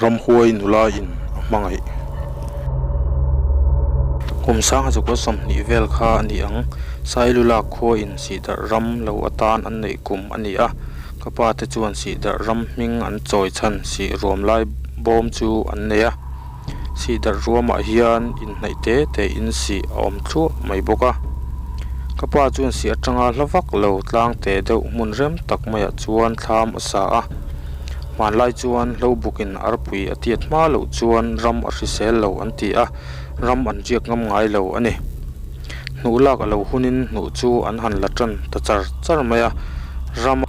Ramhuai nula in a hmangaih. Kum sangha chukua 20 vel kha a ni ang. Sailula khua in sihdarh ram lo atan an neih kum a ni a. Ka pa te chuan sihdarh ram hming an chawi chhan sih ruam lai bawm chu an nei a. Sihdarh ruamah hian inhnaih te te in sih a awm thluah mai bawk a. Ka pa chuan sih atanga hla vak lo tlang te deuh hmun rem tak maiah chuan thlam a sa a. Hmanlai chuan hlo bukin arpui a tiat hma loh chuan ram a hrisel lo an ti a, ram an riak ngam ngai lo a ni. Hnuh lak a lo hunin hnuh chu an han la tan ta char char mai a, ram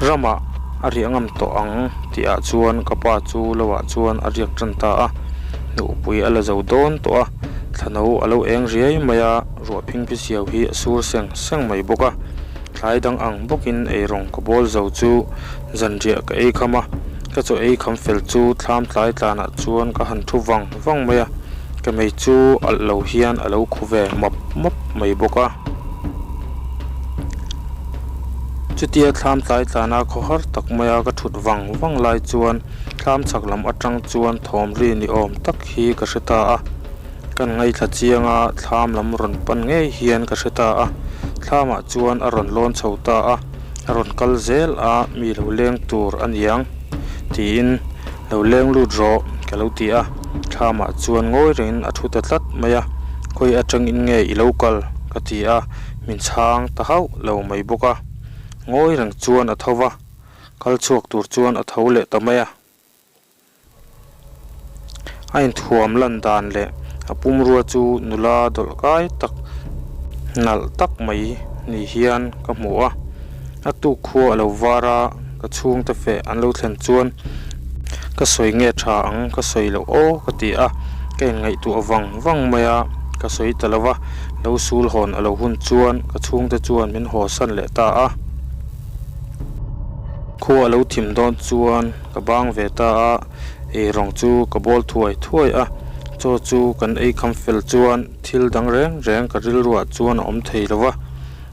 ramah a riah ngam tawh ang tihah chuan ka pa chu lohah chuan a riak tan ta a, hnuhpui a la zo dawn tawh a, thlano a lo eng riai mai a, ruah phingphi siau hi a sur seng seng mai bawk a. Tlai dang ang bawkin eirawng ka bawl zo chu zanriah ka ei kham a, ka chaw ei kham fel chu thlam tlai tlanah chuan ka han thu vang vang mai a, ka mei chu alh lo hian a lo khu ve mawp mawp mai bawk a. Chutia thlam tlai tlana khawhar tak maia ka thut vang vang lai chuan thlam chhak lam atang chuan thawm ri ni awm tak hi ka hre ta a. Kan ngaithla chiang a, thlam lam rawn pan ngei hian ka hre ta a, thlamah chuan a rawn lawn chho ta a, a rawn kal zel a, mi lo leng tur a niang tiin lo leng lut rawh ka lo ti a, thlamah chuan ngawi rengin a thu ta tlat mai a, khawi atangin nge i lo kal ka ti a, min chhang ta hauh lo mai bawk a, ngawi reng chuan a tho va, kal chhuak tur chuan a tho leh ta mai a. A inthuam lan dan leh a pumrua chu nula dawlh kai tak nalh tak mai ni hian ka hmu a. A tuk khua a lo var a, ka chhungte feh an lo thlen chuan ka sawi nge tha ang ka sawi loh aw ka ti a, ka inngaihtuah vang vang mai a, ka sawi ta lo va, lo sul hawn a lo hun chuan ka chhungte chuan min haw san leh ta a. Khua a lo thim dawn chuan ka bang ve ta a, eirawng chu ka bawl thuai thuai a, chaw chu kan ei kham fel chuan thil dang reng reng ka rilruah chuan a awm thei lo va,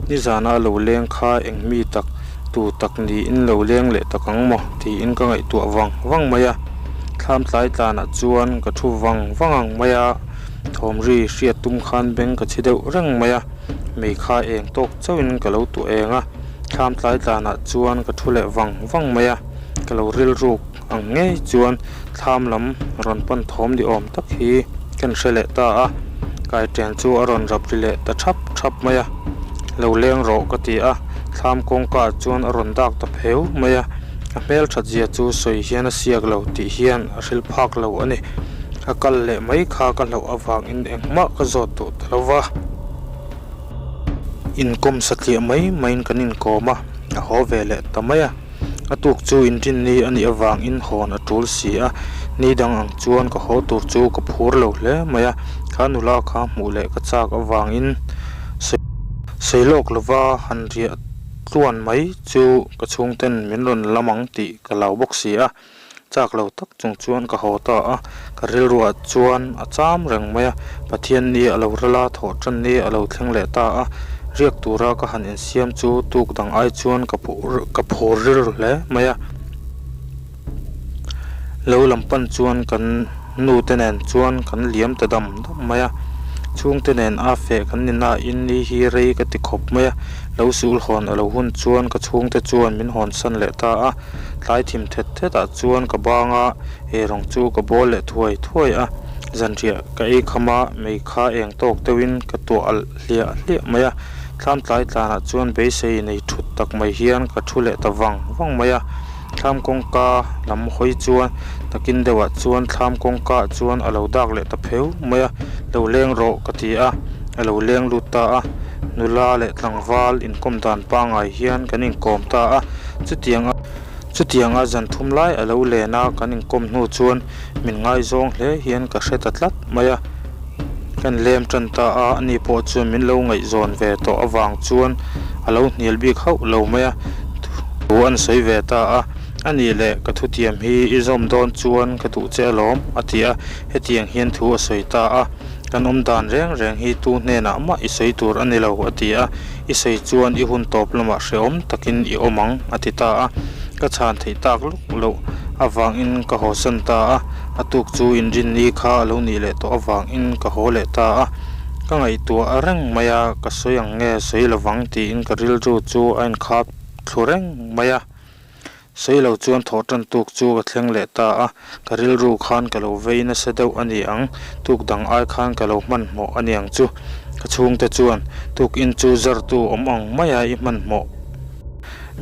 nizana lo leng kha eng mi tak tu tak niin lo leng leh tak ang maw tiin ka ngaihtuah vang vang mai a, thlam tlai tlanah chuan ka thu vang vang ang mai a, thawmri hriat tum khan beng ka chhi deuh reng mai a. Mei kha eng tawk chauhin ka lo tuah eng a, thlam tlai tlanah chuan ka thu leh vang vang mai a, ka lo rilruk ang ngei chuan thlam lam rawn pan thawm ni awm tak hi ka hre leh ta a, kaiṭen chu a rawn rap ri leh ta thap thap mai a, lo leng rawh ka ti a, thlam kawngka ah chuan a rawn dak ta pheu mai a, a hmelthat zia chu sawi hian a siak lo tih hian a hril phak lo a ni. A kal leh mai kha ka hlauh avangin engmah ka zawt duh ta lo va. Inkawm satliah mai maiin kan inkawm a, a haw ve leh ta mai a. A tuk chu inrinni a nih avangin hawn a tul si a, ni dang ang chuan ka haw tur chu ka phur lo hle mai a. Kha nula kha hmuh leh ka chak avangin sawi lawk lova han riah tluan mai chu ka chhungten min rawn lam ang tih ka lau bawk si a. Chak lo tak chung chuan ka haw ta a, ka rilruah chuan a cham reng mai a, Pathian ni a lo ral a, thawh tan ni a lo thleng leh ta a, riak tura ka han insiam chu tuk dang ai chuan ka ka phur rilru hle mai a. Lo lam pan chuan kan nu te nen chuan kan liam ta dam dam mai a, chhungte nen a feh kan ni nain ni hi rei ka ti khawp mai a, lo sul hawn a lo hun chuan ka chhungte chuan min hawn san leh ta a. Tlai thim thet thet ah chuan ka bang a, eirawng chu ka bawl leh thuai thuai a, zanriah ka ei kham a, mei kha eng tawk deuhin ka tuah alh hliah hliah mai a, thlam tlai tlanah chuan beisei nei thut tak mai hian ka thu leh ta vang vang mai a, thlam kawngka lam hawi chuan takin deuhah chuan thlam kawngka ah chuan a lo dak leh ta pheu mai a, lo leng rawh ka ti a, a lo leng lut ta a, nula leh tlangval inkawm dan pangngai hian kan inkawm ta a. Chutianga chutianga zan thum lai a lo len a, kan inkawm hnu chuan min ngaizawng hle hian ka hre ta tlat mai a. Kan lem tan ta a, ani pawh chuan min lo ngaihzawn ve tawh avang chuan a lo hnial bik hauh lo mai a, thu an sawi ve ta a. Anih leh ka thutiam hi i zawm dawn chuan ka duh che alawm a ti a, hetiang hian thu a sawi ta a. Kan awm dan reng reng hi tu hnenah mah i sawi tur a ni lo a ti a. I sawi chuan i hun tawp lamah hrehawm takin i awm ang, a ti ta a. Ka chhan theih tak lawk loh avangin ka hawsan ta a, a tuk chu inrinni kha a lo nih leh tawh avangin ka haw leh ta a. Ka ngaihtuah reng mai a, ka sawi ang nge sawi lovang tiin ka rilru chu a inkhap thlu reng mai a. Sawi lo chuan thawh tan tuk chu ka thleng leh ta a, ka rilru khan ka lo vei nasa deuh a ni ang, tuk dang ai khan ka lo hmanhmawh a ni ang chu. Ka chhungte chuan tukin chu zartu awm ang maia i hmanhmawh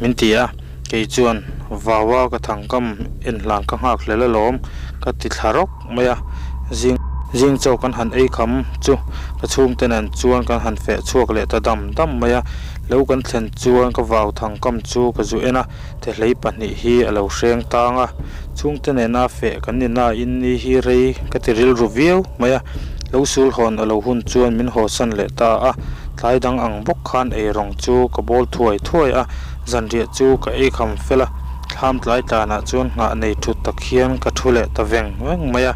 min ti a, kei chuan vaua ka thangkam en hlan ka nghak hlel alawm ka ti thla rawk mai a, zing zing chaw kan han ei kham chu ka chhungte nen chuan kan han feh chhuak leh ta dam dam mai a, lo kan thlen chuan ka vau thangkam chu ka zu en a, Thehlei pahnih hi a lo hreng tang a, chhungte nena feh kan ni nain ni hi rei ka ti rilru viau mai a, lo sul hawn a lo hun chuan min hawsan leh ta a, tlai dang ang bawk khan eirawng chu ka bawl thuai thuai a, zanriah chu ka ei kham fel a, thlam tlai tlanah chuan nghah nei thut tak hian ka thu leh ta veng veng mai a,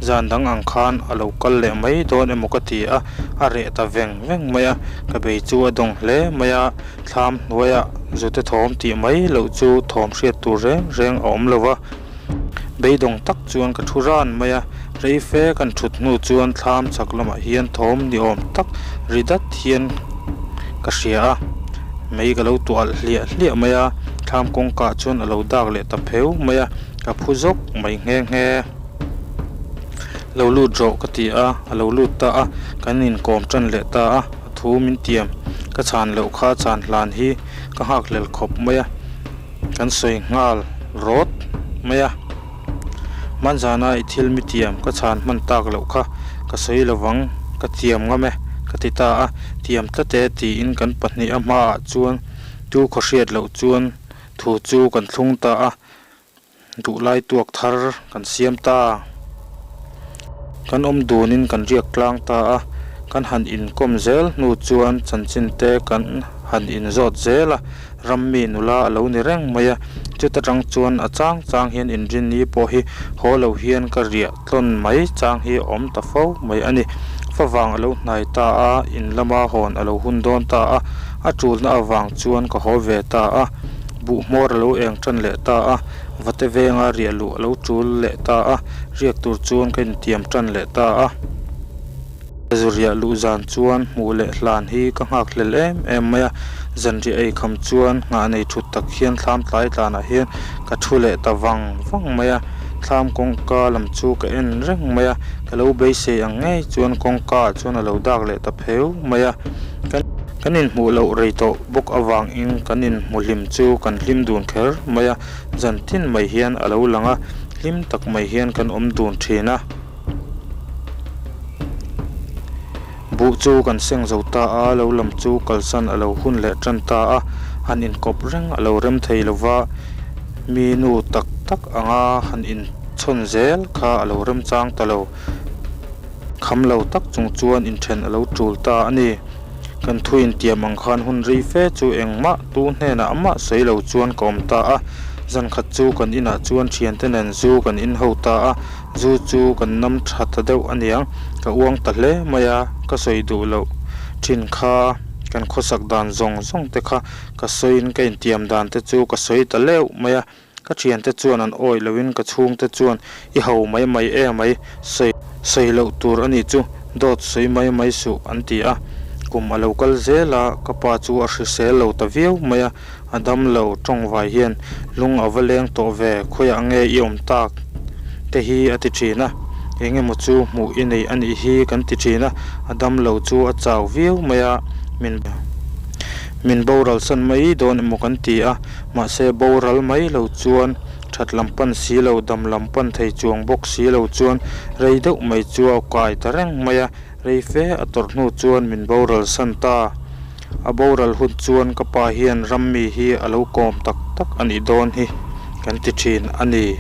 zan dang ang khan a lo kal leh mai dawn emaw ka ti a, a reh ta veng veng mai a, ka bei chu a dawng hle mai a. Thlam hnuaiah zute thawm tih mai loh chu thawm hriat tur reng reng a awm lo va, beidawng tak chuan ka thu ran mai a, rei fe kan thut hnu chuan thlam chhak lamah hian thawm ni awm tak ri dat hian ka hria a, mei ka lo tuah hliah hliah mai a, thlam kawngka chuan a lo dak leh ta pheu mai a, ka phu zawk mai nghe nghe. Lo lut rawh ka ti a, a lo lut ta a, kan inkawm tan leh ta a. A thu min tiam, ka chhan loh kha chhan hlan hi ka nghakhlel khawp mai a, kan sawi nghal rawt mai a. Hmanzana i thil mi tiam ka chhan hman tak loh kha ka sawi lovang ka tiam ngam e ka ti ta a, tiam tlat e tiin kan pahnih a hmaah chuan tu khawhriat loh chuan thu chu kan thlung ta a. Duhlai tuak thar kan siam ta. Kan awm dunin kan riak tlang ta a, kan han inkawm zel hnu chuan chanchin te kan han inzawt zel a, rammi nula a lo ni reng mai a, chuta tang chuan a chang chang hian inrinni pawh hi haw lo hian ka riah tlawn mai chang hi a awm ta fo mai a ni. Favang a lo hnai ta a, in lama hawn a lo hun dawn ta a, a tulna avang chuan ka haw ve ta a. Buh hmawr a lo eng tan leh ta a, vate venga riah luh a lo tul leh ta a, riak tur chuan ka intiam tan leh ta a. Ka zu riah luh zan chuan hmuh leh hlan hi ka nghak hlel em em mai a, zan riah ei kham chuan nghah nei thut tak hian thlam tlai tlanah hian ka thu leh ta vang vang mai a, thlam kawngka lam chu ka en reng mai a, ka lo beisei ang ngei chuan kawngka ah chuan a lo dak leh ta pheu mai a, kan. Kan inhmuh loh rei tawh bawk avangin kan inhmu hlim chu kan hlim dun kher mai a, zan tin mai hian a lo lang a, hlim tak mai hian kan awm dun thin a. Buh chu kan seng zo ta a, lo lam chu kalsan a lo hun leh tan ta a, han inkawp reng a lo rem thei lo va, mi nu tak tak anga han inchhawn zel kha a lo remchang ta lo. Kham lo tak chung chuan inthen a lo tul ta a ni. Kan thu intiam ang khan hun rei fe chu engmah tu hnenah mah sawi lo chuan ka awm ta a. Zan khat chu kan inah chuan thiante nen zu kan inho ta a, zu chu kan nam tha ta deuh a niang. Ka uang ta hle mai a, ka sawi duh loh thin kha kan khawsak dan zawng zawng te kha ka sawiin ka intiam dan te chu ka sawi ta leuh mai a. Ka thiante chuan an awih loin ka chhungte chuan i ho mai mai e mai, sawi sawi loh tur a nih chu, dawt sawi mai mai suh an ti a. Kum a lo kal zel a, ka pa chu a hrisel lo ta viau mai a, a dam lo tawngvai hian lung a va leng tawh ve, khawiah nge i awm tak te hi a ti thin a, eng emaw chu hmuh i nei a nih hi kan ti thin a, a dam lo chu a chau viau mai a, min min boral san mai dawn emaw kan ti a. Mahse boral mai lo chuan that lam pan si lo, dam lam pan thei chuang bawk si lo chuan rei deuh mai chu a kai ta reng mai a, rei fe a tawrh hnu chuan min boral san ta. A boral hun chuan ka pa hian rammi hi a lo kawm tak tak a nih dawn hi kan ti thin a ni.